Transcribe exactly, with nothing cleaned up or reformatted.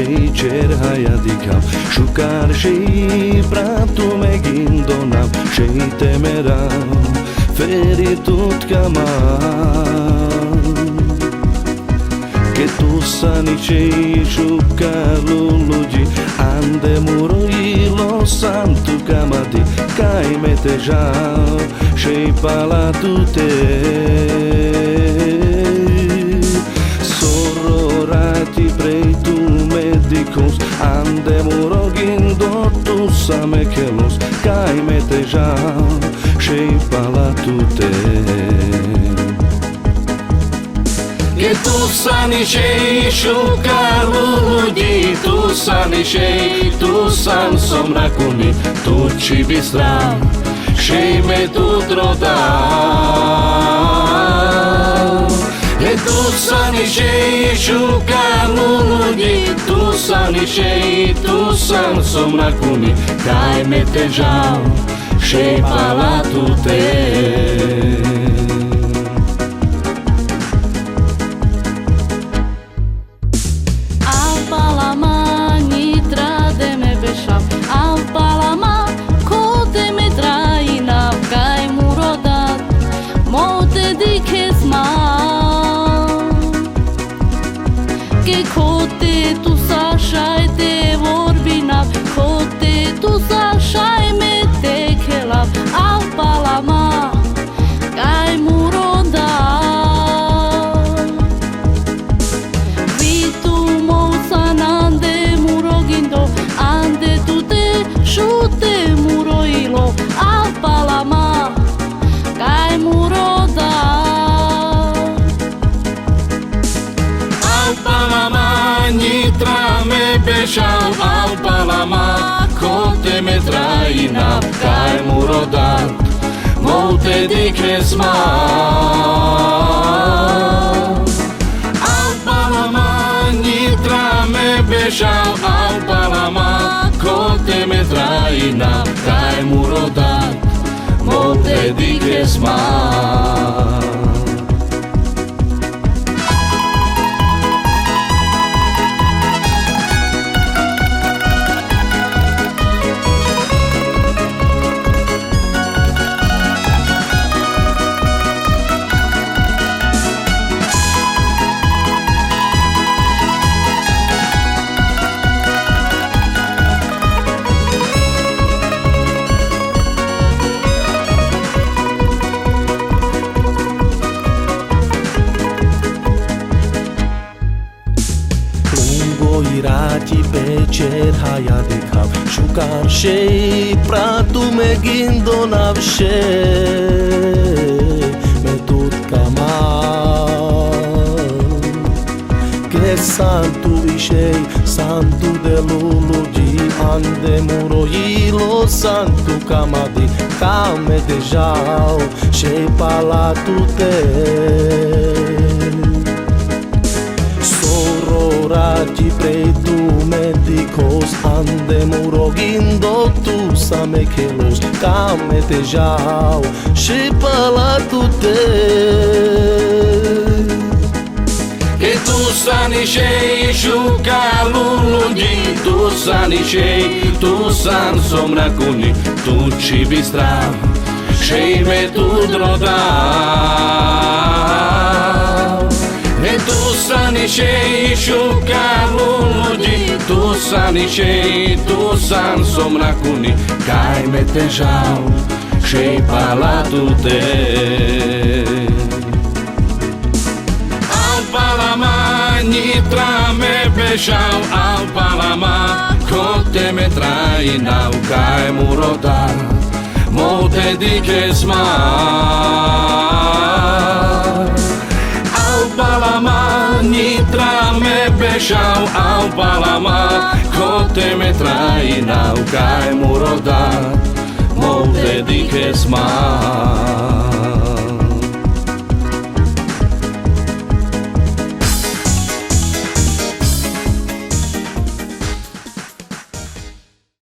šei čerhaja dikhav, šukar šei pratu me gindonav, šei te merav feri tut kamav. Ke tu sanišei šukar luludži, ande muro ilo san tu kamadi, kaj me te žal, šej pala tute. Soro rati prej tu me dikhos, ande muro gindo tu sa me khelos, kaj me te žal, šej pala tute. Ke tu sanišei šukar luludži, tu sanišei, tu san so mrakuni, tu čhibi strav, šej me tut rodav. E tu sanišei šukar luludži, tu sanišei, tu san so mrakuni, kaj me te žal, šej pala tute. Al pala ma, nitra de me bešav, al pala ma, kote me trajinav, kaj muro dad, mo te dikhes ma. Ke kote tu sa šaj te vorbinav, kote tu sa šaj me te khelav, al pala ma, kaj muro dad. Vitu mo san ande muro gindo, ande tute šute muro ilo, al pala ma, kaj muro dad. Al pala ma, nitra me bešav, al pala ma, kote me trajinav, kaj muro dad, mo te dikhes ma. Al pala ma, nitra me bešav, al pala ma, kote me trajinav, kaj muro dad, mo te dikhes ma. Lungo i rati pe čerhaja dikhav, šukar šej pratu me gindonav, šej me tut kamav. Ke san tu išej, san tu de luludži, ande muro ilo san tu kamadi, kaj me te žal, šej pala tute. Soro rati prej tu me dikhos, ande muro gindo tu sa me khelos, kaj me te žal, šej pala tute. Ke tu sanišej šukar luludži, tu sanišej, tu san so mrakuni, tu čhibi strav, šej me tut rodav. E tu sanišej šukar luludži, tu sanišej, tu san so mrakuni, kaj me te žal, šej pala tute. Al pala ma, nitra me bešav, al pala ma, kote me trajinav, kaj muro dad, mo te dikhes ma. Al pala ma, nitra me bešav, al pala ma, kote me trajinav, kaj muro dad, mo te dikhes ma.